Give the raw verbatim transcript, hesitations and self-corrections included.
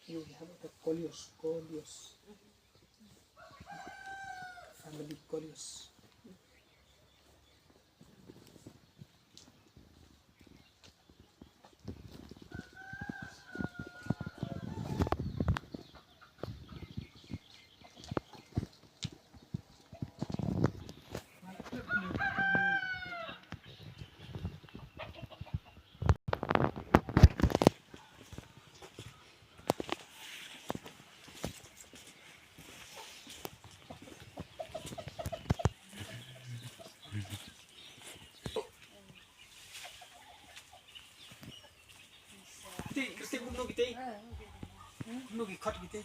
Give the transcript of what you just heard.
Here we have the Colliers, Colliers. Family Colliers. Kiti, kiti, kumno kiti? Kumno ki khot kiti?